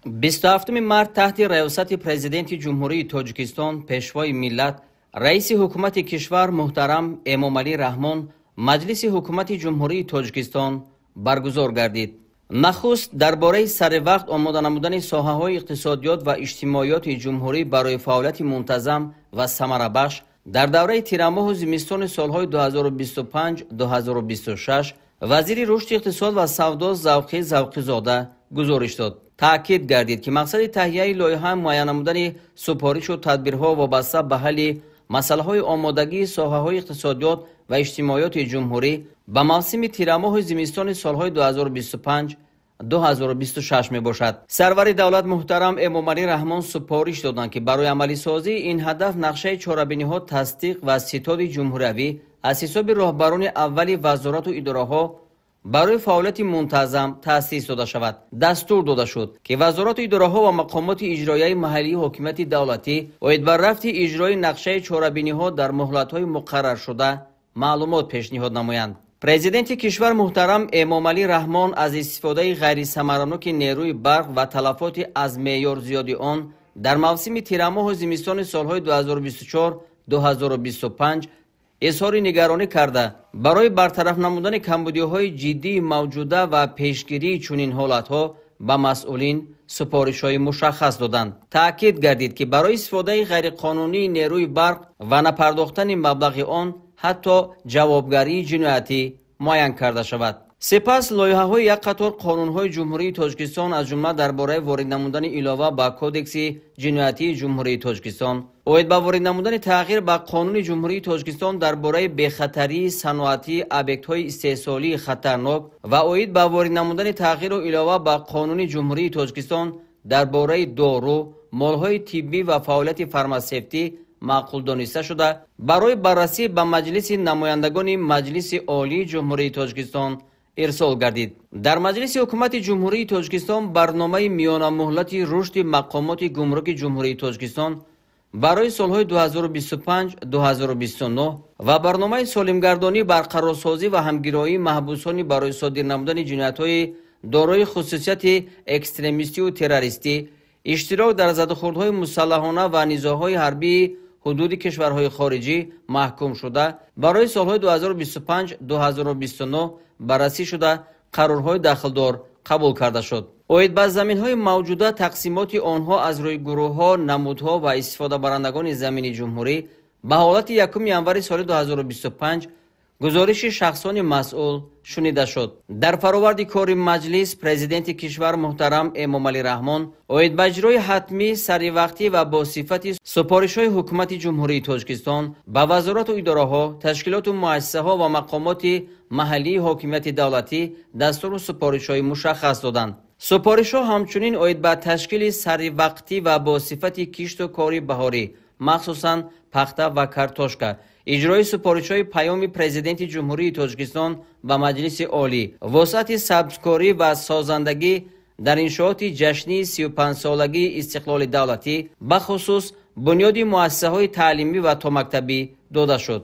27 март таҳти раёсати Президенти Ҷумҳурии Тоҷикистон, Пешвои миллат, Раиси Ҳукумати кишвар муҳтарам Эмомалӣ Раҳмон Маҷлиси Ҳукумати Ҷумҳурии Тоҷикистон баргузор гардид. Нахуст дар бораи саривақт омода намудани соҳаҳои иқтисодиёт ва иҷтимоиёти ҷумҳурӣ барои фаъолияти мунтазам ва самарабахш дар давраи тирамоҳу зимистони солҳои 2025-2026 вазири рушди иқтисод ва савдо Завқи Завқизода гузориш дод. Таъкид гардид, ки мақсади таҳияи лоиҳа муайян намудани супоришу тадбирҳо вобаста ба ҳалли масъалаҳои омодагии соҳаҳои иқтисодиёт ва иҷтимоиёти ҷумҳурӣ ба мавсими тирамоҳу зимистони солҳои 2025-2026 мебошад. Сарвари давлат муҳтарам Эмомалӣ Раҳмон супориш доданд, ки барои амалисозии ин ҳадаф нақшаи чорабиниҳо тасдиқ ва ситоди ҷумҳуриявӣ аз ҳисоби роҳбарони аввали вазорату идораҳо барои фаъолияти мунтазам таъсис дода шавад. Дастур дода шуд, ки вазорату идораҳо ва мақомоти иҷроияи маҳаллии ҳокимияти давлатӣ оид ба рафти иҷрои нақшаи чорабиниҳо дар муҳлатҳои муқарраршуда маълумот пешниҳод намоянд. Президенти кишвар муҳтарам Эмомалӣ Раҳмон аз истифодаи ғайрисамараноки нерӯи барқ ва талафоти аз меъёр зиёди он дар мавсими тирамоҳу зимистони солҳои 2024-2025 изҳори нигаронӣ карда, барои бартараф намудани камбудиҳои ҷиддии мавҷуда ва пешгирии чунин ҳолатҳо ба масъулин супоришҳои мушаххас доданд. Таъкид гардид, ки барои истифодаи ғайриқонунии нерӯи барқ ва напардохтани маблағи он ҳатто ҷавобгарии ҷиноятӣ муайян карда шавад. Сипас лоиҳаҳои як қатор қонунҳои Ҷумҳурии Тоҷикистон, аз ҷумла дар бораи ворид намудани илова ба Кодекси ҷиноятии Ҷумҳурии Тоҷикистон, оид ба ворид намудани тағйир ба Қонуни Ҷумҳурии Тоҷикистон дар бораи бехатарии саноатии объектҳои истеҳсолии хатарнок ва оид ба ворид намудани тағйиру илова ба Қонуни Ҷумҳурии Тоҷикистон дар бораи дору, молҳои тиббӣ ва фаъолияти фармасевтӣ маъқул дониста шуда, барои баррасӣ ба Маҷлиси намояндагони Маҷлиси Олии Ҷумҳурии Тоҷикистон ирсол гардид. Дар Маҷлиси Ҳукумати Ҷумҳурии Тоҷикистон барномаи миёнамуҳлати рушди мақомоти гумруки Ҷумҳурии Тоҷикистон барои солҳои 2025-2029 ва барномаи солимгардонӣ, барқарорсозӣ ва ҳамгироии маҳбусони барои содир намудани ҷиноятҳои дорои хусусияти экстремистию террористӣ, иштирок дар задухӯрдҳои мусаллаҳона ва низоъҳои ҳарбии ҳудуди кишварҳои хориҷӣ маҳкум шуда барои солҳои 2025-2029 баррасӣ шуда, қарорҳои дахлдор қабул карда шуд. Оид ба заминҳои мавҷуда, тақсимоти онҳо аз рӯи гурӯҳҳо, намудҳо ва истифодабарандагони замини ҷумҳурӣ ба ҳолати 1 январи соли 2025 гузориши шахсони масъул шунида шуд. Дар фароварди кори маҷлис Президенти кишвар муҳтарам Эмомалӣ Раҳмон оид ба иҷрои ҳатмӣ, саривақтӣ ва бо сифати супоришҳои Ҳукумати Ҷумҳурии Тоҷикистон ба вазорату идораҳо, ташкилоту муассисаҳо ва мақомоти маҳаллии ҳокимияти давлатӣ дастуру супоришҳои мушаххас доданд. Супоришҳо ҳамчунин оид ба ташкили саривақтӣ ва бо сифати кишту кори баҳорӣ, махсусан пахта ва картошка, иҷрои супоришҳои Паёми Президенти Ҷумҳурии Тоҷикистон ба Маҷлиси Олӣ, вусъати сабзкорӣ ва созандагӣ дар иншооти ҷашнии 35-солагии истиқлоли давлатӣ, бахусус бунёди муассисаҳои таълимӣ ва томактабӣ дода шуд.